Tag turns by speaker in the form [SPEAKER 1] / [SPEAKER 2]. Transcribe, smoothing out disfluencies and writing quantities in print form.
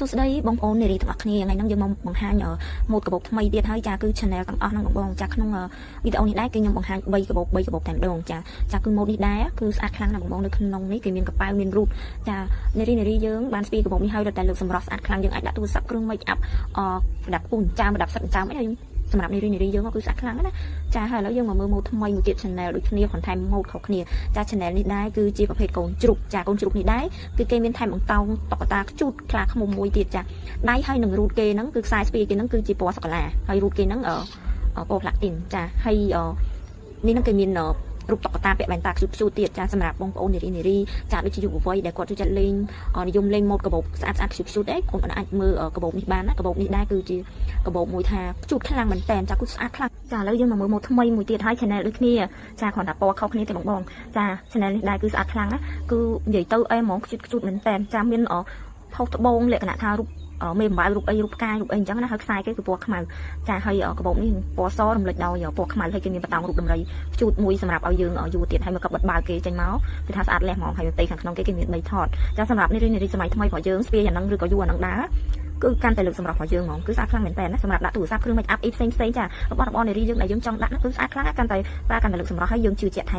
[SPEAKER 1] សួស្តីបងប្អូននារីទាំងអស់គ្នាថ្ងៃនេះយើងមកបង្ហាញម៉ូដកាបូបថ្មីទៀតហើយចាគឺ channel ទាំងអស់ហ្នឹងបងបងចាក្នុងវីដេអូនេះដែរគឺខ្ញុំបង្ហាញ3កាបូប3កាបូបតែម្ដងចាចាគឺម៉ូដនេះដែរគឺស្អាតខ្លាំងណាស់បងបងនៅក្នុងនេះគេមានកប៉ៅមានរូបចានារីនារីយើងបានស្ពីកាបូបនេះហើយរត់តែលើកសម្រស់ស្អាតខ្លាំងយើងអាចដាក់ទូរស័ព្ទគ្រឿង make up អប្រដាប់ពូនចាមប្រដាប់សិតចាមអីយើងសម្រាប់នារីនារីយើងគឺស្អាតខ្លាំងណាចាហើយឥឡូវយើងមកមើលម៉ូដថ្មីមួយទៀត channel ដូចគ្នាបន្ថែមម៉ូដខុសគ្នាចា channel នេះដែរគឺជាប្រភេទកូនជ្រូកចាកូនជ្រូកនេះដែរគឺគេមានថែមអង្តោងតុក្កតាខ្ជូតខ្លាឃ្មុំមួយទៀតចាដៃហើយនឹងរូតគេហ្នឹងគឺខ្សែស្ពាយគេហ្នឹងគឺជាពណ៌សូកូឡាហើយរូតគេហ្នឹងពណ៌ផ្លាទីនចាហើយនេះហ្នឹងគេមានរូបតុក្កតាពាក់វ៉ែនតាខ្ជូតខ្ជូតទៀតចាសម្រាប់បងប្អូននារីនារីចាដូចជាយុវវ័យដែលគាត់ចូលចិត្តលេងនិយមលេងម៉ូដកាបូបស្អាតស្អាតខ្ជូតខ្ជូតអីបងប្អូនអាចមើលកាបូបនេះបានណាកាបូបនេះដែរគឺជាកាបូបមួយថាខ្ជូតខ្លាំងមែនតែនចាគឺស្អាតខ្លាំងចាឥឡូវយើងមកមើលម៉ូដថ្មីមួយទៀតហើយ channel ដូចគ្នាចាគ្រាន់តែពណ៌ខុសគ្នាទេបងបងចា channel នេះដែរគឺស្អាតខ្លាំងណាគឺនិយាយទៅអេហ្មងខ្ជូតខ្ជូតមែនតែនចាមានផុសត្បូងលក្ខណៈថារូបមេអំបៅរូបអីរូបផ្កាយរូបអីអញ្ចឹងណាហើយខ្សែគេគឺពណ៌ខ្មៅចាហើយកបោបនេះពណ៌សរំលេចដោយពណ៌ខ្មៅហើយគេមានបតោងរូបដំរីខ្ជូតមួយសម្រាប់ឲ្យយើងយួរទៀតហើយមកកបិទបាវគេចេញមកគឺថាស្អាតលះហ្មងហើយផ្ទៃខាងក្នុងគេគេមាន3ថតចាសម្រាប់នេះរីសម័យថ្មីរបស់យើងស្ពាយអាហ្នឹងឬក៏យួរអាហ្នឹងដែរគឺកាន់តែលើកសម្រាប់របស់យើងហ្មងគឺស្អាតខ្លាំងមែនតើណាសម្រាប់ដាក់ទូរស័ព្ទគ្រឿង make up អីផ្សេងផ្សេងចារបស់របរនារីយើងដែលយើងចង់ដាក់គឺស្អាតខ្លាំងកាន់តែប្រើកាន់តែលើកសម្រាប់ឲ្យយើងជឿជាក់ថែ